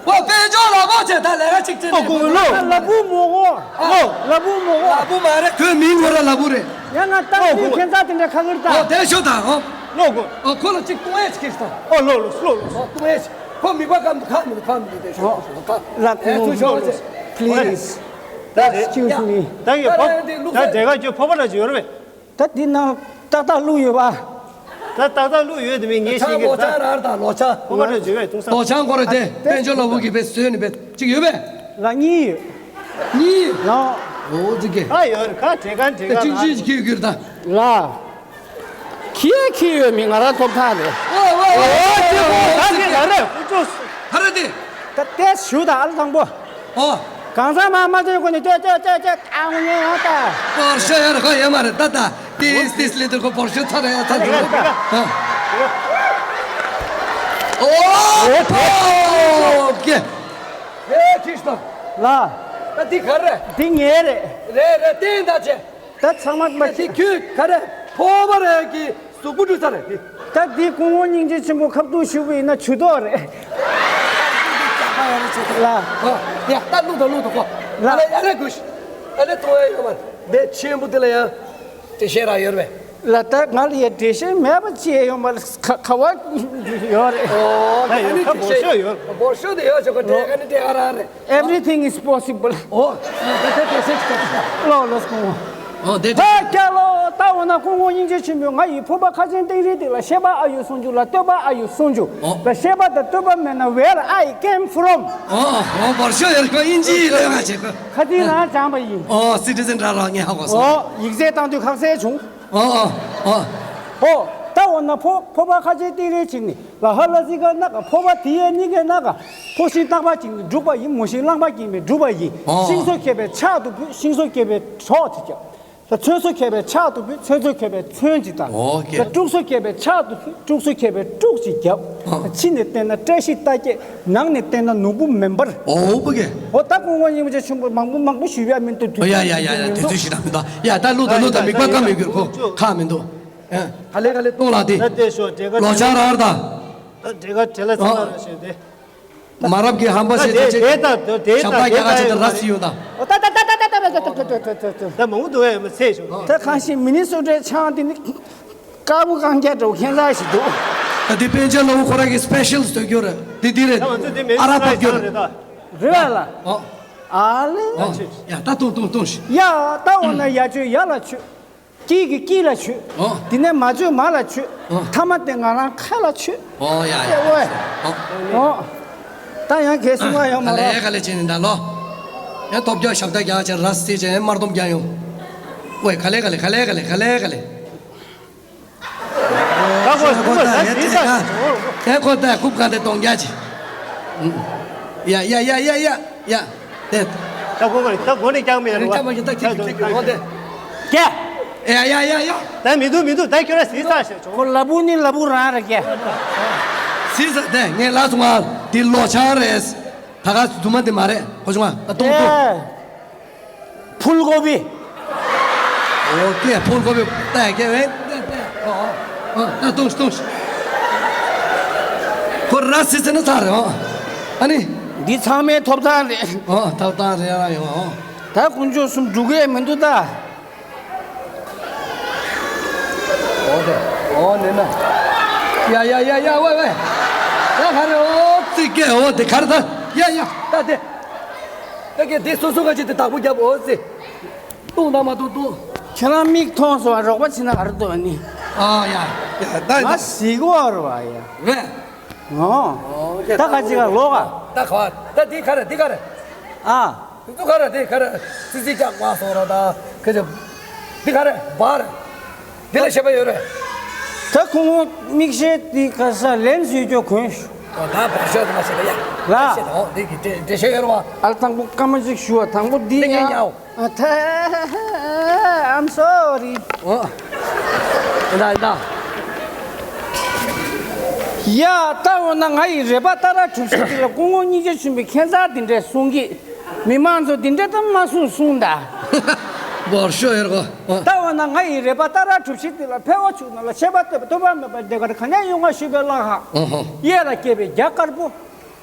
ཨོ་དཔལ་འབྱོར་ལ་བོ་བྱས་ད་ལས་ཀ་གཅིག་བྱས་ཨོ་ནས་ཀུ་ལོ། ལ་བུ་མོ་གོ། ཨོ་ལ་བུ་མོ་གོ། ལ་བུ་མ་རེད། ཁོའི་མིང་ངོ་ར་ལ་བུ་རེད། ཡང་ང་ཏང་ཨོ་ཏུའི་ཁྱེད་ཚ་དེ་འདྲ་ཁ་ཁིར་ད། ཨོ་དེ་ཤོད་ད། ཨོ་ལོ་གོ། ཨོ་ཁོ་ལ་གཅིག་ཏུང་ཨེ་ཆི་ཁིར་ད། ཨོ་ལོ་ལོ་ལོ་ལོ། ཨོ་ཏུང་ཨེ་ཆི། ཁོ་མིག་པ་ཁམ་ཁམ་མི་ཁམ་མི་དེ་ཤོད་ཤོད་ད། ལ་ཨེ་ཚུ་ཤོད་ཤོད། Please. Excuse me. ད་ཡོད་ཕོ། ད་དེ་ག་ཁྱོད་ཕོ་པ་ལ་ཅི་ཡོད་རེད། ད་འདི་ནང་ཏག་ཏག་བླུགས་ཡོད་པ། ད་ཏག་ཏག་བླུགས་ཡོད་དེ་མིན་ངས་ཤེས་ཀྱི་ད། ལོ་ཆང་རག་ད་ལོ་ཆང་། ཁོ་པ་འདྲ་བརྗོད་པས་ཐུང་ས། ལོ་ཆང་ཁོ་ར་དེ་དཔལ་འབྱོར་ལ་བུ་གི་པས་བཟོས་ནི་པས་གཅིག་ཡོད་པས། ལ་གཉིས་ཡོད། གཉིས། ལ། ཨོ་ཙི་གེ་ཁ་ཡོད་ཁ་བྲེ་ཁ་བྲེ་ཁ་ད་གཅིག་གཅིག་གིས་གྱུར་ད། ལ། ཁྱི་ཡ་ཁྱི་ཡོད་མི་ང་རང་ཐོབ་ཐང་རེད། ཨོ་ཨོ་ཨོ་ཨོ་ཨོ་ད་དེ་ལ་རེད་ཁུ་ཚོ། ཧ་ར་དེ། ད་ཏེ་ཞུ་ད་ཨ་ལ་དང་པོ། ཨོ། གང་ཟག་མ་མ་ཚོད་ཀོ་ནི་ཏེ་ཏེ་ཏེ་ཏེ་ཨ་ངོ་ངོ་ཡང་ད། པོར་ཤོ་ཡོད་རེད་ཁོ་ཡོད་མ་རེད་ད་ད། ཏིས་ཏིས་ལི་ཏི་ཁོ་པོར་ཤོ་ཚ་རེད་ཡ་ཚ་རེད། ཨ། ཨོ། ཨོ་ཀེ། ཨེ་ཁྱི་ཤི་ད། ལ། ད་འདི་ག་རེད། འདི་ངའི་རེད། རེད་རེད་བསྟན་ད་ཆེ། ད་ཚང་མ་མ་ད་འདི་ཁྱོད་ག་རེད། ཕོ་བ་རེད་ཀྱི། གཟུགས་པོ་འཁྲུད་ས་རེད། ད་འདི་སྐུ་ངོ་སྙིང་རྗེ་ཆེན་པོ་ཁ་ཐུག་ཞུ་བ་ཡིན་ན་ཇུས་གཏོགས་རེད། ལ། ཡ་ད་ལུག་དང་ལུག་དང་གོ། ལ། ཨ་ལ་ཡ་རེ་གུ་ཤི། ཨ་ལེ་ཏོ་ཡ་ཡོད་མ་རེད། ཆེན་པོ་དེ་ལ་ཡང་འགྲེལ་བཤད་རག་ཡོད་རེད། ལ་ད་ང་ལ་ཡ་འགྲེལ་བཤད་མེད་པ་ཅི་ཡ་ཡོད་མ་རེད། ཁ་ཁ་བ་ཡོད་རེད། ཨོ་ད་ཡོད་ཁ་བོ་ཤོ་ཡོད། བོ་ཤོ་དེ་ཡོད་ཆོག་ག་དེ་ག་ནི་དེ་ག་རང་རེད། Everything is possible. ཨོ། ད་ད་དེ་སེ་ཅི་ལོ་ལོ་སྐུ་ངོ། ཨོ་དེ་ཧ་ཀྱ་ལོ། ད་འོ་ན་སྐུ་ངོ་སྙིང་རྗེ་ཆེན་པོས་ང་ཡི་ཕུ་པ་ཁ་ཆེན་སྟེང་རིང་དེ་ལ་བཤད་པ་ཨ་ཡོད་གསུང་རྒྱུ་ལ་བསྟོད་པ་ཨ་ཡོད་གསུང་རྒྱུ། ཨོ། ལ་བཤད་པ་དང་བསྟོད་པ་མེད་ན་where I came from. ཨོ་ཨོ་བར་ཤོ་ཡར་ཁོ་ཨིན་ཇི་ལས་ང་བྱེད་ཁོ། ཁ་ཏིང་རང་སྦྱངས་པ་ཡིན། ཨོ་སི་ཊི་ཛེན་ར་ར་ངས་ཧ་གོ་སོང་། ཨོ་ཡིག་ཚད་བཏང་དུས་ཁག་སེ་བྱུང་། ཨོ་ཨོ་ཨོ། ཨོ། ད་འོ་ན་ཕོ་ཕོ་པ་ཁ་ཆེན་སྟེང་རིང་ཅིག་ནི། ལ་ཧ་ལ་ཟི་ག་ན་ག་ཕོ་བ་དེ་ཡས་ནི་གེ་ན་ག་ཕོ་ཤིང་རྟག་པ་ཅིག་ནི་འབྲུག་པ་ཡིན། མོ་ཤིང་གླང་པ་ཅིག་མེད་འབྲུག་པ་ཡིན། ཨོ། ཤིང་སོ་ཁེ་པའི་ཕྱག་ཏུ་ཕུལ། ཤིང་སོ་ཁེ་པའི་སྲོག་ཅིག་རྒྱབ། ད་ཚོན་སོ་ཁེ་པའི་ཕྱག་ཏུ་ཕུལ། ཚོན་སོ་ཁེ་པའི་ཚོན་ཅིག་དང་། ཨོ་ཀེ། ད་ཀྲུག་སོ་ཁེ་པའི་ཕྱག་ཏུ་ཕུལ། ཀྲུག་སོ་ཁེ་པའི་ཀྲུག་ཅིག་རྒྱབ། ཨོ། ཕྱི་ནས་བལྟས་ན་བཀྲ་ཤིས་རྟགས་བརྒྱད། ནང་ནས་བལྟས་ན་ནོར་བུ་མེ་འབར། ཨོ་བུ་གེ། ཨོ་ད་སྐུ་ངོ་སྙིང་རྗེ་ཆེན་པོ་མང་པོ་མང་པོ་ཞུ་ཡ་མི་འདུག་ཡ་ཡ་ཡ་ཡ་དེ་ཚོ་ཞིག་ད་མི་འདུག་ཡ་ད་ལུག་ད་ལུག་ད་མིག་པ་ཀ་མི་འགྱུར་ཁོ་ཁ་མི་འདུག་ག་ལེ་ག་ལེ་གཏོང་ལ་དེ། ད་ལྟའི་ཤོག་འབྲས་ཀ་ལོ་ཆང་རར་ད། ད་འབྲས་ཀ་བྲེ་ལ་ཚ་ལ་ར་ཞེས་ཏེ། མ་རབས་ཀྱི་ཧམ་པ་ད་ཞེས་དེ་ཏེ་ཅིག་དེ་ད་དེ་ད་ཞབས་ཏག་རྒྱ་ག་ཅིག་ད་ར་སི་ཡོང་ད། ད་མང་པོ་འདུག་ཨེ་མ་ཚད་ཤོག་ད་གང་ཞིག་མི་ནི་སོ་ཊའི་ཆང་དེ་ནི་དཀར་པོ་གང་རྒྱ་འགྲོ་ཁྱེད་ཚ་ཞིག་འདུག་ད་དེ་པན་ཆེན་ལ་བོ་ཁོ་ར་གི་སི་པེ་ཤལ་སྟོད་རྒྱུ་རེད། དེ་དེ་རེད། ད་ང་ཚོ་དེ་མི་ཨ་ར་པ་རྒྱུ་རེད། རེད་བ་ལ། ཨོ། ཨ་ལེ། ཨོ། ཡ་ད་ཏོང་ཏོང་ཏོང་ཞིག་ཡ་ད་འོ་ན་ཡ་ཆོས་ཡ་ལ་ཆོས། སྐྱིད་ཀྱི་སྐྱིད་ལ་ཆོས། ཨོ། དེ་ནས་མ་ཆོས་མ་ལ་ཆོས། ཨོ། ཐ་མ་དེ་ང་རང་ཁ་ལ་ཆོས། ཨོ་ཡ་ཡ། ཨོ་ཡ། ཨོ། ཨོ། ད་ཡང་གལ་སྲིད་ང་ཡོང་མ་ག་ལེ་རོགས། ག་ལེ་བྱས་ནས་ད་ལོ། ཡང་ཐོབ་རྒྱག་ཞབས་ཏ་རྒྱག་བྱས་ར་སི་བྱས་ཡང་དམར་འདོམ་རྒྱག་ཡོང་། ཨོ་ཡ་ག་ལེ་ག་ལེ་ག་ལེ་ག་ལེ་ག་ལེ་ག་ལེ། ད་ཁོ་ཁོ་ད་ཡ་དེ་ད་ཡ་ཁོ་ད་ཁུབ་ག་དེ་གཏོང་རྒྱ་ཅི། ཡ་ཡ་ཡ་ཡ་ཡ་ཡ་དེ། ད་ཁོ་ཁོ་ད་ཁོ་ནི་ཀྱང་མེད་རེད་བ། ཀྱང་མ་ཀྱང་ད་ཁྱེད་ཁྱེད་ཁྱེད་ཁོ་དེ། ཀྱ། ཡ་ཡ་ཡ་ཡ། ད་མི་འདུག་མི་འདུག་ད་ཁྱོད་ར་སི་ས་ཤ་ཆོག་ཁོ་ལ་བུ་ནི་ལ་བུ་རང་རེད་ཀྱ། སི་ས་དེ་ངས་ལ་སུ་མ་དེ་ལོ་ཆང་རེད། ད་ག་རྫུན་མ་དེ་མ་རེད་ཁོ་ཆུང་མ་ད་གཏོང་གཏོང་། ཕུལ་གོ་བི། ཨོ་ཀེ་ཕུལ་གོ་བི་ཏ་ཀེ་ཝེ་ཏ་ཏ་ཨོ་ཨོ་ད་ཏུང་ཏུང་། ཁོ་ར་སི་སི་ནི་ཚར་རེད་ཨོ། ཨ་ནི། འདི་ཚང་མའི་ཐོབ་ཐང་རེད། ཨོ་ཐོབ་ཐང་རེད་ར་ཡོང་ཨོ། ད་དཀོན་མཆོག་གསུམ་འགྲུག་གི་མི་འདུག་ད། ཨོ་དེ་ཨོ་ནི་ན། ཡ་ཡ་ཡ་ཡ། ཝེ་ཝེ། ད་ག་རེ། ཨོ་ཙི་ཀེ། ཨོ་དེ་ག་རེ་ད། ཡ་ཡ། ད་དེ། ད་གེ་དེ་སོ་སོ་ག་ཅིག་དེ་བདག་པོ་རྒྱབ། ཨོ་ཙི། ཏུང་ད་མ་ཏུང་ཏུང་། ཁྱེད་རང་མིག་མཐོང་སོང་བ། རོགས་པ་བྱེད་ན་ག་རེ་འདུག་ཨ་ནི། ཨ་ཡ་ཡ། ད་ང་ད་གཟིགས་པ་རེད་བ་ཡ། རེད། ཨོ། ཨོ་ད་ག་ཅིག་ག་ལོག་ག་ད་ག་ད་འདི་ག་རེ། འདི་ག་རེ། ཨ། འདི་ག་རེ། འདི་ག་རེ། ཙི་ཙི་རྒྱག་མ་སོང་ར་ད། ཁ་ཅིག་འདི་ག་རེ། བར། འདི་ལ་ཤེས་པ་ཡོད་རེད། ད་ཁོང་མིག་ཤེལ་འདི་ག་ས་ལེན་སུས་ཀྱོ་གོན། ཨོ་ད་བར་ཤོག་ད་མ་ཤེས་ད་ཡ། ལ། ཤེས་ད། ཨོ་འདི་གི་འགྲེལ་བཤད་ཡོད་རེད་བ། ཨ་དང་པོ་སྐར་མ་ཅིག་ཞུ་བ། དང་པོ་འདི། འདི་ཡང་ཡང་། ཨ་ཐ། I'm sorry. ཨོ། ཡིན་ད་ཡིན་ད། ཡ། ད་འོ་ན་ང་ཡི་རེ་བ་ཏཱ་ར་གྲུ་བཞི་འདི་ལ་སྐུ་ངོ་སྙིང་རྗེ་ཆེན་པོས་ཁྱད་མཚར་འདི་འདྲས་གསུང་གི། མི་མང་ཚོ་འདི་འདྲས་ད་མ་གསུང་གསུང་ད། བར་ཤོག་ཡོད་རེད་གོ། ཨོ། ད་འོ་ན་ང་ཡི་རེ་བ་ཏཱ་ར་གྲུ་བཞི་འདི་ལ་ཕལ་བ་ཆུང་ན་ལ་ཆད་པ་གཏོད་པ་གཏོད་པ་མེད་པར་ཟློས་གར་གང་ཡང་ཡོང་བ་ཞུས་པའི་བླ་ཁ། ཨོ་ཧོ། གཡས་ལ་སྐྱེས་པའི་རྒྱ་དཀར་པོ།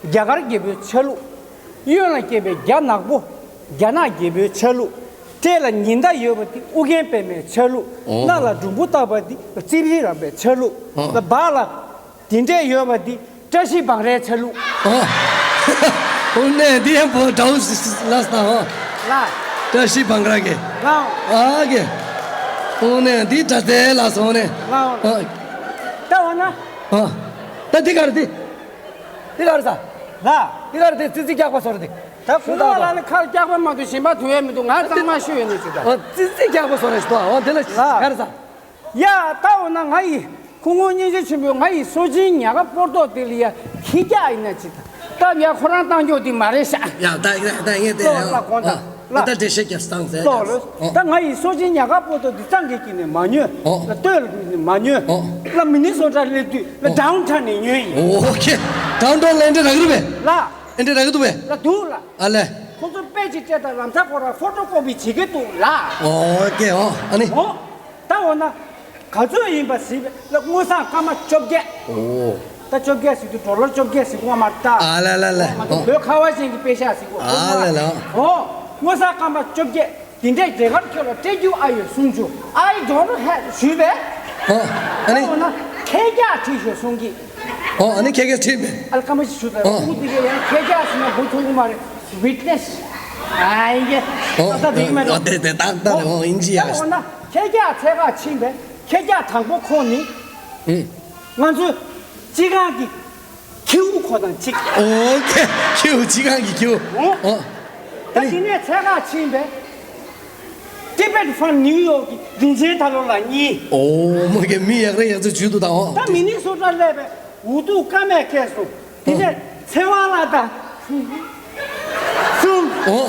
རྒྱ་གར་རྒྱལ་པོའི་ཆ་ལུགས། གཡོན་ལ་སྐྱེས་པའི་རྒྱ་ནག་པོ། རྒྱ་ནག་རྒྱལ་པོའི་ཆ་ལུགས། སྤྲེལ་ལ་ཉི་ཟླ་ཡོད་པ་དེ་ཨུ་རྒྱན་པདྨའི་ཆ་ལུགས། ཨོ། སྣ་ལ་སྒྲོམ་བུ་བཏགས་པ་དེ་རྩིབས་རི་རམ་པའི་ཆ་ལུགས། ཨོ། ལ་བ་ལ་དེ་འདྲས་ཡོད་པ་དེ་བཀྲ་ཤིས་བང་རའི་ཆ་ལུགས། ཨོ། ཨོ་ནས་འདི་ཡང་བོ་འདྲ་བོ་ལ་སྟ། ཨོ། ལ། བཀྲ་ཤིས་བང་ར་གི། ལའོ། ཨ་གི། ཨོ་ནས་འདི་འདྲ་ཚེ་ལ་སོང་ནས། ལའོ། ཨོ། ལྟ་བ་ན། ཨོ། ད་འདི་ག་རེ་འདི། འདི་ག་རེ་ཟ། ལ། འདི་ག་རེ་འདི། ཙི་ཙི་རྒྱག་པ་སོར་འདི། ད་ཁོང་ལ་ལ་ནི་ཁ་རྒྱག་པ་མ་གཏོགས་གཞན་པ་དུ་ཡས་མི་འདུག་ང་གཙང་མ་ཤོད་ཡོད་ནི་ཅི་ད། ཨོ་ཙི་ཙི་རྒྱག་པ་སོར་རེ་ཞིག་ཏོ། ཨོ་འདི་ལ་ལ། ག་རེ་ཟ། ཡ་ད་འོ་ན་ང་ཡི་ཁོང་ངོ་སྙིང་རྗེ་ཆེན་པོས་ང་ཡི་སོ་ཆེན་ཉག་ག་པོར་ཏོ་དེ་ལ་ཡ་ཁྱི་རྒྱག་ཡིན་ན་ཅི་ད། ད་ཡ་ཁོ་རང་བཏང་རྒྱུ་དེ་མ་རེད་ཤག་ཡ་ད་ད་ངས་དེ། ལོ་ལ་གོང་ད། ཨོ། ལ། ད་འགྲེལ་བཤད་རྒྱབ་སྟངས་ཟེར། ལོ་ལོ། ཨོ། ད་ང་ཡི་སོ་ཆེན་ཉག་ག་པོ་ཏོ་འདི་གཙང་གི་སྐྱིད་ནས་མ་ཉོས། ཨོ། ལ་སྟོད་ལ་ནས་མ་ཉོས། ཨོ། ལ་མི་ནི་སོ་ཏྲ་སླེབས་དུས་ལ་ཨོ། ཌའུན་ཊའུན་ནས་ཉོས་ཡིན། ཨོ་ཁེ། ཌའུན་ཊའུན་ལ་འདྲ་རག་རུ་བས། ལ། འདྲ་རག་འདུག་བས། ལ་འདུག་ལ། ཨ་ལས། ཁོ་ཚོ་དཔེ་ཅིག་སྤྲད་དང་ལམ་སང་ཁོ་རང་ཕོ་ཊོ་ཀོ་པི་བྱེད་ཀྱི་འདུག་ལ། ཨོ་ཁེ། ཨོ་ཨ་ནི། ཨོ། ད་འོ་ན། ག་ཚོད་ཡིན་པ་ཟེར་བས་ལ་དངུལ་སྲང་སྐར་མ་བཅོ་བརྒྱད། ཨོ། ད་བཅོ་བརྒྱད་ཟེར་དུས་ཌོ་ལར་བཅོ་བརྒྱད་ཟེར་དགོས་མ་རེད་ད། ཨ་ལ་ལ་ལ། ང་ཚོ་ཨོ། བོད་ཁ་བ་ཅན་གྱི་དཔེ་ཤག་ཟེར་དགོས། ཨ་ལ་ལ། ཨོ། དངུལ་སྲང་སྐར་མ་བཅོ་བརྒྱད་དེ་འདྲས་རྒྱ་གར་ཁྱོད་ལ་སྤྲད་རྒྱུ་ཨ་ཡོད་གསུང་བྱུང་། I don't have ཞུས་པས། ཨོ། ཨ་ད་ནི། འོ་ན་ཁྱེད་ཅག་ཁྲིད་ཤོག་གསུང་གི། ཨོ་ཨ་ནི་ཁྱེད་ཀྱིས་ཁྲིད་པས། ཨ་ལ་སྐར་མ་ཞིག་ཞུ་ད། ཨོ། ཁུངས་དེ་གས་ཡང་ཁྱེད་ཅག་ཟེར་ན་འགོ་ཚུགས་གི་མ་རེད། ཝིཊ་ནེ་སི། ཨ་ཡེ། ཨོ། ད་ད་དེ་གི་མ་རེད། ཨོ་དེ་དེ་ད་ད་རེད། ཨོ་ཨིན་ཇི་ཡ། ད་འོ་ན་ཁྱེད་ཅག་འཚོལ་ག་ཕྱིན་པས། ཁྱེད་ཅག་དང་པོ་ཁོང་ནི། ཨུ། ང་ཚོའི་སྤྱི་ཁང་གི་ཁྱེའུ་ཁོ་དང་གཅིག་ཨོ་ཁེ། ཁྱེའུ། སྤྱི་ཁང་གི་ཁྱེའུ། ཨོ། ཨོ། ད་དེ་ནས་འཚོལ་ག་ཕྱིན་པས། ཊི་བེཊ་ཕན་ནིའུ་ཡོག་གི་རིན་ཆེན་ཐར་ལོ་ལགས་གཉིས། ཨོ་མོ་ཁེ། མི་ཡག་རེ་ཡག་ཚོ་བྱུས་འདུག་ད། ཨོ་ད་མི་ནི་སོ་ཊར་སླེབས་པས་འུ་ཐུག་ཀ་མེད་ཁེལ་སོང་། དེ་ནས་ཚེ་དབང་ལགས་དང་། གསུམ། ཨོ།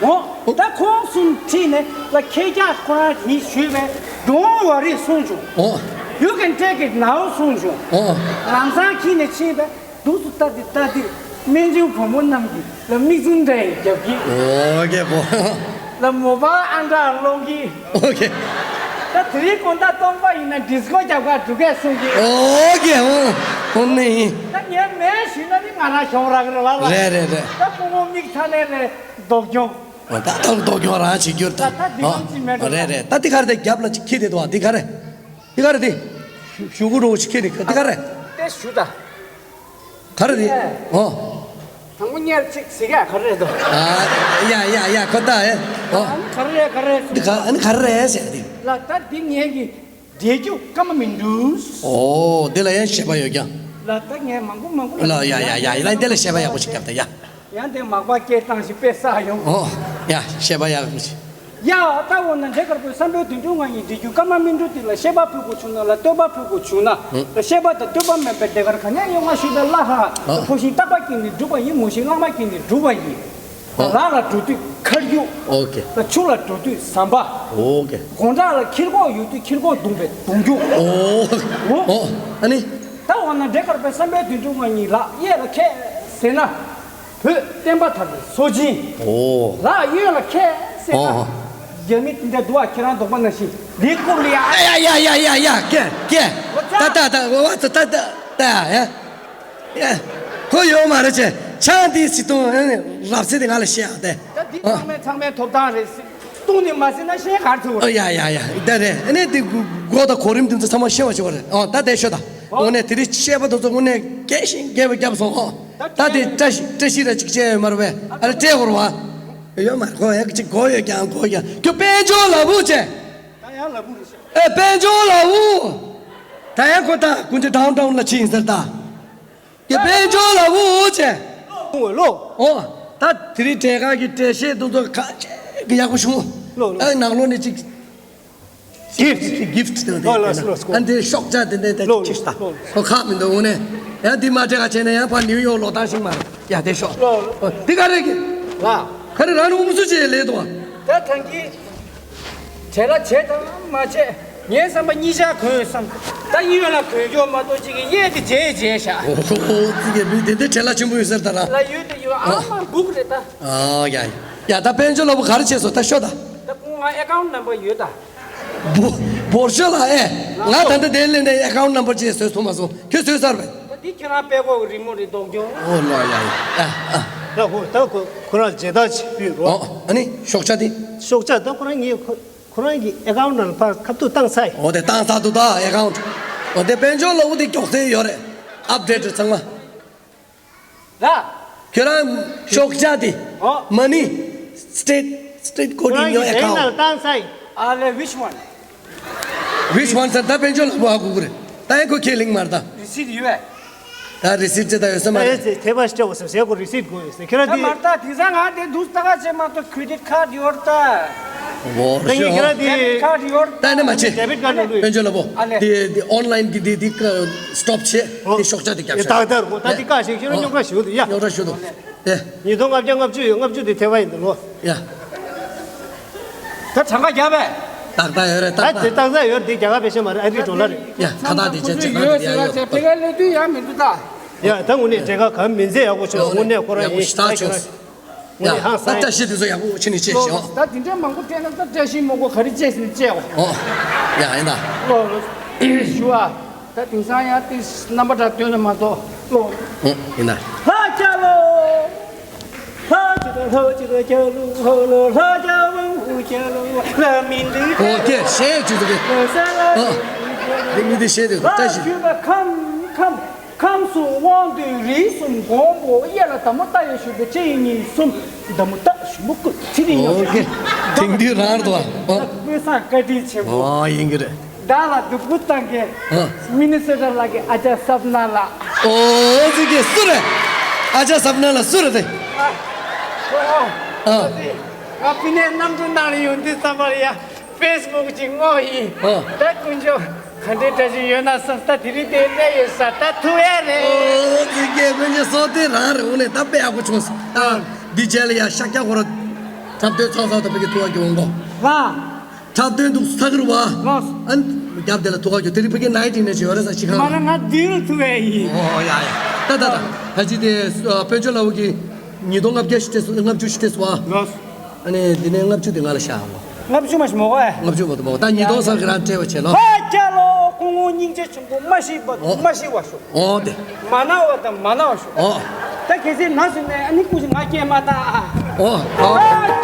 ཨོ། ད་ཁོང་གསུམ་ཁྲིད་ནས་ལ་ཁྱེད་ཅག་ཁོ་རང་གིས་ཞུས་པས། Don't worry གསུངས་བྱུང་། ཨོ། You can take it now གསུངས་བྱུང་། ཨོ། ལམ་སང་ཁྱེར་ནས་ཕྱིན་པས། འདུག་སུ་ལྟ་དེ་ལྟ་དེ། སྨན་ཆུང་བུ་མོ་རྣམས་ཀྱིས་ལ་མིག་ཆུང་འདྲ་ཡི་རྒྱབ་ཀྱི། ཨོ་ཁེ་པོ། ལ་མོ་པ་ཨ་འདྲ་སློང་གི། ཨོ་ཁེ། ད་དེ་རིང་དགོང་དག་སྟོང་པ་ཡིན་ན་ཌིས་ཀོ་རྒྱབ་ག་འགྲོ་གས་གསུང་གི། ཨོ་ཁེ། ཨོ་ཨོ་ནི་ཡིན། ད་ངས་མེད་ཞུས་ན་ནི་ང་རང་གཞོང་རག་རེད་ལ་ལ། རེད་རེད་རེད། ད་སྐུ་ངོ་མིག་ཚ་ནས་རེད་སྡུག་གྱོང་། ད་ལྟ་ལྟོགས་ཀྱང་རང་བྱེད་རྒྱུར་ད། ད་འདི་གང་ཅི་མེད་འགྲོ་རེད་རེད། ད་འདི་ག་རེ་དེ་རྒྱབ་ལ་ཅིག་ཁྱེར་དེ་འདུག་ཨ། འདི་ག་རེ། འདི་ག་རེ་དེ། ཞུ་གུ་རོ་ཅིག་ཁྱེར་ནི་འདི་ག་རེ། དེ་ཞུ་ད། ག་རེ་དེ། ཨོ། དང་པོ་གཉེར་ཅིག་ཟེར་ག་ག་རེ་རེད་དོ། ཨ་ཡ་ཡ་ཡ་ཁོ་ད་ཨེ། ཨོ། ཨ་ནི་ག་རེ་རེད་ག་རེ་རེད། འདི་ག་ཨ་ནི་ག་རེ་རེད་ཟེར་དེ། ལ་ད་འདི་ངས་ཀྱི་འགྲེལ་རྒྱུ་སྐར་མ་མི་འདུག་ཨོ་འདི་ལ་ཡང་བཤད་པ་ཡོད་ཀྱང་། ལ་ད་ངས་མང་པོ་མང་པོ་ལ་ཡ་ཡ་ཡ་ཡ་ལ་འདི་ལ་བཤད་པ་ཡག་པོ་ཞིག་བརྒྱབ་ད་ཡ། ཡང་དེ་མག་པ་སྐད་བཏང་ཞིག་དཔེ་བསགས་ཡོང་། ཨོ། ཡ་བཤད་པ་ཡག་པོ་ཞིག་ཡ་ད་འོ་ན་འདྲེ་དཀར་པོའི་བསམ་པའི་དོན་དྲུག་ང་ཡིས་འགྲེལ་རྒྱུ་སྐར་མ་སྨིན་དྲུག་དེ་ལ་བཤད་པ་ཕུལ་དགོས་བྱུང་ན་ལ་བསྟོད་པ་ཕུལ་དགོས་བྱུང་ན། ཨོ། ལ་བཤད་པ་དང་བསྟོད་པ་མེད་པའི་འདྲེ་དཀར་ག་ནས་ཡོང་ང་ཞུས་པའི་བླ་ལྷ། ཨོ། ལ་ཕོ་ཤིང་རྟག་པ་སྐྱེས་ནས་འགྲུབ་པ་ཡིན། མོ་ཤིང་ངང་མ་སྐྱེས་ནས་འགྲུབ་པ་ཡིན། ཨོ། ལ་ལ་འགྲོ་དུས་མཁའ་རྒྱུག་ཨོ་ཀེ། ལ་ཆུ་ལ་འགྲོ་དུས་ཟམ་པ། ཨོ་ཀེ། དགོང་དག་ལ་ཁྱི་རྒོག་ཡོད་དུས་ཁྱི་རྒོག་བརྡུངས་པའི་གདོང་རྒྱུག་ཨོ། ཨོ། ཨོ། ཨ་ནི། ད་འོ་ན་འདྲེ་དཀར་པོའི་བསམ་པའི་དོན་དྲུག་ང་ཡིས་ལག་གཡས་ལ་ཁད་ཟེར་ན། བོད་བསྟན་པ་དར་བའི་སྲོག་སྦྱིན། ཨོ། ལག་གཡོན་ལ་ཁད་ཟེར་ན། ཨོ། རྒྱ་མི་དེ་འདྲ་འདུག་ཨ། ཁྱེད་རང་རྡོག་པ་ནང་བཞིན་ལི་ཀུབ་ལི་ཡ། ཡ་ཡ་ཡ་ཡ་ཡ་ཀེ་ཀེ། ད་ད་ད་ཝ་ད་ད་ད་ད་ཡ། ཡ། ཁོ་ཡོད་མ་རེད་ཅེ། ཆང་དེ་སི་ཏོང་ཨ་ནི་རབ་སེ་དེ་ང་ལ་བཤད་ཨ་དེ། ད་འདི་ཨ། ཚང་མའི་ཚང་མའི་ཐོབ་ཐང་རེད། སྟོང་ནས་མ་ཟིན་ན་ཤེས་གར་ཐུབ། ཨ་ཡ་ཡ་ཡ་ད་རེད། ཨ་ནི་དེ་སྒོ་དང་གོ་རིམ་དེ་ཚོ་ཚང་མ་ཤེས་པ་ཞིག་བ་རེད། ཨ་ད་དེ་ཤོད་ད། དངོས་གནས་དེ་རིང་བཤད་པ་དེ་ཚོ་དངོས་གནས་རྒྱས་ཤིང་རྒྱས་པ་བརྒྱབ་སོང་ཨ། ད་དེ་བཀྲ་ཤིས་བཀྲ་ཤིས་ར་ཅིག་བྱས་ཡོད་མ་རེད་པས། ཨ་རེ་སྤྲད་དགོས་རེད་བ། ཡོད་མ་རེད། ཁོ་ཡག་ཅིག་གོ་ཡོད་ཀྱང་གོ་ཡོད་ཀྱང་ཁྱོད་དཔལ་འབྱོར་ལ་བུ་བྱས། ད་ཡང་ལ་བུ་རེད་ཤག་ཨེ་དཔལ་འབྱོར་ལ་བུ། ད་ཡང་ཁོ་ད་ཀུན་ཅི་ཌའོན་ཊའོན་ལ་ཕྱིན་ཟེར་ད། ཀྱེ་དཔལ་འབྱོར་ལ་འུ་ཅེ། ཨོ་ལོ། ཨོ། ད་དེ་རིང་གྲལ་ཁ་གི་འགྲེལ་བཤད་དེ་ཚོ་ག་ཅེ་གི་ཡག་པོ་བྱུང་། ལོ་ལོ། ཨ་ནང་ལོགས་ནས་ཅིག་གིཕ་གིཕ་དེ་ལོ་ལོ་ལོ། ཨ་འདི་ཤོག་བྱ་དེ་འདྲ་ད་ལོ་ཅིག་ལྟ། ལོ། ཁོ་ཁག་མི་འདུག་འོ་ནས། ཡང་འདི་མ་སྤྲད་ག་བྱས་ན་ཡང་ཕར་ནིའུ་ཡོག་ལོག་སྟངས་ཤིག་མ་རེད། ཡ་དེ་ཤོག་ལོ་ལོ། ཨོ་འདི་ག་རེ་གི་ལ། ག་རེ་རང་ནས་ཨུམ་སུ་བྱས་ལས་འདུག་ད་ཐང་གི་བྲེལ་བ་བྱེད་དང་མ་བྱེད། ངའི་བསམ་པ་གཉིས་ཆར་གོན་བསམ། ད་གཡས་ལ་གོན་ཀྱོག་མ་གཏོགས་གཅིག་གི་གཡས་དེ་བརྗེད་བརྗེད་བཞག་ཨོ་ཧོ་ཧོ། ཙི་གེ་མི་དེ་འདྲ་བྲེལ་བ་ཆེན་པོ་ཡོད་ཟེར་ད་ར། ལ་ཡོད་དེ་ཡོད་ཨ་མ་སྦུག་རེད་ད། ཨ་ཡ་ཡ། ད་དཔལ་འབྱོར་ལ་བུ་ག་རེ་བྱས་སོང་ད་ཤོད་ད། ད་ཁོང་ང་ཨེ་ཀའུན་ཊི་ནམ་བར་ཡོད་ད། བོ་བོར་ཤོད་ལ་ཨེ། ང་ད་ལྟ་དེ་ལས་ནས་ཨེ་ཀའུན་ཊི་ནམ་བར་ཅིག་བཟོས་ཐུབ་མ་སོང་ཁྱོད་བཟོས་ཚར་བས། ད་འདི་ཁྱེད་རང་པད་ཀོག་རི་མོ་རེད་འདོགས་ཀྱོག་ཨོ་ལ་ཡ་ཡ། ཨ་ཨ། ད་ཁོ་ད་ཁོ་ཁོ་རང་མཇལ་དར་ཅིག་ཕུལ་རོགས། ཨོ་ཨ་ནི་ཤོག་བྱ་དེ། ཤོག་བྱ་ད་ཁོ་རང་ངས་ཁོ་ཁོ་རང་གི་ཨེ་ཀའུན་ཊི་ནང་ལ་ཕར་ཁ་ཐུག་བཏང་ཚར་ཡིན། ཨོ་དེ་བཏང་ཚར་འདུག་ད་ཨེ་ཀའུན་ཊི། ཨོ་དེ་དཔལ་འབྱོར་ལ་འུ་དེ་མགྱོགས་ཚད་ཡོད་རེད། ཨབ་ཌེ་ཊི་ཚང་མ། ར། ཁྱོད་རང་ཤོག་བྱ་དེ། ཨོ། མ་ནི། སི་ཊེ་ཊི་སི་ཊེ་ཊི་ཁོ་རང་གི་བེང་ནང་བཏང་ཚར་ཡིན། ཨ་ལེ་which one? Which one ཟེར་ད་དཔལ་འབྱོར་ལ་འུ་ཧ་གོ་གི་རེད། ད་ཡང་ཁོ་ཁས་ལེན་མ་རེད་ད། རི་སིད་ཡོད་པས། ད་རི་སིད་ཅེ་ད་ཡོད་ས་མ་རེད། ཨེ་ཙི་ཐེ་བ་སྤྲད་འོ་ཟེར་ཟེར་གོ་རི་སིད་དགོས་ཡོད་ཟེར་ཁྱེད་རང་ད་དེ། མར་ད་དེང་སང་ང་དེ་འདུག་ད་ག་བྱེད་མ་གཏོགས་ཁེ་རེ་ཌིཊ་ཁཌ་ཡོད་ད། འོ་ད་ངས་ཁྱེད་རང་དེ་ཌེ་བིཌ་ཁཌ་ཡོད་ད། ད་ནི་མ་བྱེད། ཌེ་བིཌ་ཁཌ་ལ་ལུས། དཔལ་འབྱོར་ལ་འུ། ཨ་ལེ། དེ་དེ་ཨོན་ལ་ཡིན་གི་དེ་དེ་སི་ཊོབ་བྱེད། ཨོ། དེ་ཤོག་བྱ་དེ་རྒྱབ་ཤག་ད་ད་རུ་ད་དེ་བཀག་ཤིག་ཁྱེད་རང་རྙོག་དྲ་ཞུ་དེ་ཡ། རྙོག་དྲ་ཞུ་དོ། དེ། ཉིས་སྟོང་ལྔ་བརྒྱ་ལྔ་བཅུ་ཡོད། ལྔ་བཅུ་དེ་ཐེ་བ་ཡིན་ད་ལོ། ཡ། ད་གྲངས་ཀ་རྒྱབ་པས། ཏག་ཏག་ཡོད་རེད་ཏག་ད་ཏག་དེ་ཏག་ཏག་ཡོད་རེད། དེ་རྒྱ་གར་པེ་ཤ་མ་རེད། ཨ་རི་ཌོ་ལར་རེད། ཡ་ཁ་ཏག་དེ་ཅན་ཅན་ཏག་ཏག་དེ་ཡ་ཡོད་ཏག་ཏག་ཕེ་ག་ལེ་དུས་ཡ་མི་འདུག་ད། ཡ་ད་དངོས་གནས་འབྲས་ཁ་གམ་མི་མཛེས་ཡག་པོ་བྱུང་། དངོས་གནས་ཁོ་རང་ཡིན་ཡག་པོ་ཞེ་དྲག་བྱུང་། ངོ་ཡ་ནས་ཧང་ད་སང་བཀྲ་ཤིས་དེ་ཚོ་ཡག་པོ་ཕྱིན་ནས་ཅེས་ལོ་ཞོག་ད་དེ་འདྲ་མང་པོ་སྤྲད་ན་ད་བཀྲ་ཤིས་མང་པོ་ག་རེ་བཅས་ཟིན་བཅས་འོ། ཨོ། ཡ་ཡིན་ད། ལོ་ལོ། ཞུ་ཨ། ད་དེང་སང་ཡང་དེ་རྣམ་པ་འདྲ་སྟོན་ན་མ་གཏོགས་ལོ། ཨོ་ཡིན་ད། ལྷ་རྒྱལ་ལོ། ལྷ་ཅི་ད་ལྷ་ཅི་ད་རྒྱལ་ལོ་ཧོ་ལོ། ལྷ་རྒྱལ་བོ་རྒྱལ་ལོ་ལྷ་མི་འདུག་ཨོ་ཁེ་ཤེས་ཅི་ཟིག་གི། ལྷ་ས་ལ་ཨོ། དེ་མི་དེ་ཤེས་དེ་ལྷ་བཀྲ་ཤིས། ཞུ་བ་ཁམས་ཁམས། ཁམས་གསུམ་དབང་འདུས་རིགས་གསུམ་མགོན་པོ། གཡས་ལ་ཟླ་མོ་རྟ་ཡི་བཞུགས་པའི་སྤྱི་ཡི་གཉིས་གསུམ། ཟླ་མོ་རྟ་ཞུ་མོ་ཀུ་ཚི་རི་ཉོ་ཨོ་ཁེ། དེང་དུས་རང་རེད་བ། ཨོ། དཔེ་བཟང་བཀའ་དྲིན་ཆེན་པོ། ཨོ་ཡིན་གི་རེད། བདག་ལ་སྡུག་པོ་བཏང་མཁན། ཨོ། མི་ནི་སོ་ཊ་ལ་གི་ཨ་ཅག་སབ་ན་ལགས། ཨོ་ཟིག་གི་སུ་རེད། ཨ་ཅག་སབ་ན་ལགས་སུ་རེད་དེ། ཨ། ཨ། ང་ཕི་ནས་གནམ་གྲུ་ནང་ལ་ཡོང་དུས་ཙམ་པ་ལ་ཡ། ཕེ་སི་བུག་ཅིག་བསྔོགས་ཡིན། ཨ། ད་དཀོན་མཆོག་ག་འདྲའི་བཀྲ་ཤིས་ཡོད་ན་བསམ། ད་དེ་རིང་དེ་སླེབས་ཡོད་ས། ད་ཐུག་ཡ་རེད། ཨོ་ཙི་ཀེ་དཀོན་མཆོག་གསོལ་སྟོན་རང་རེད། འོ་ནས་ད་དཔེ་ཡག་པོ་བྱུང་སོང་། ད་འདི་རྗེས་ལ་ཡ་ཤཱཀྱ་ཁོ་ར་འཁྲབ་སྟོན་ཚོགས་ས་ད་ཕ་གི་ཐུག་པ་གི་འོང་གོ་ལ། འཁྲབ་སྟོན་འདུག་ས་གི་རུ་བ། ལགས། ཨན་རྒྱབ་དེ་ལ་ཐུག་པ་གི་དེ་རིང་ཕ་གི་ནའི་ཊི་ནས་ཅི་ཡོད་རེད་ས་ཅི་ཁང་མ་ལ། ར་ང་འདི་རུ་ཐུག་པ་ཡིན། ཨོ་ཡ་ཡ། ད་ད་ད་ད་ཅི་དེ་དཔལ་འབྱོར་ལ་འུ་གི་ཉིས་སྟོང་ལྔ་བརྒྱ་ཞིག་སྤྲད་སོང་། ལྔ་བཅུ་ཞིག་སྤྲད་སོང་ཨ། ལགས། ཨ་ནི་འདི་ནས་ལྔ་བཅུ་དེ་ང་ལ་བཞག་ཨ། ལྔ་བཅུ་མ་ཞིག་མོ་གོ་ཨེ། ལྔ་བཅུ་མ་གཏོགས་མོ་ད་ཉིས་སྟོང་ས་གི་རང་སྤྲད་པ་བྱས་ལོ། ཧ་ཅང་ལོ། སྐུ་ངོ་སྙིང་རྗེ་ཆེན་པོ་མ་ཤི་བ་ཨོ། མ་ཤི་བ་ཤོག་ཨོ་དེ། མ་ན་བ་དང་མ་ན་བ་ཤོག་ཨོ། ད་གལ་སྲིད་ན་སོང་ན་ཨ་ནི་སྐུ་ཞིག་ང་སྐྱེས་མ་ད་ཨ། ཨོ་ཨོ། ཧ་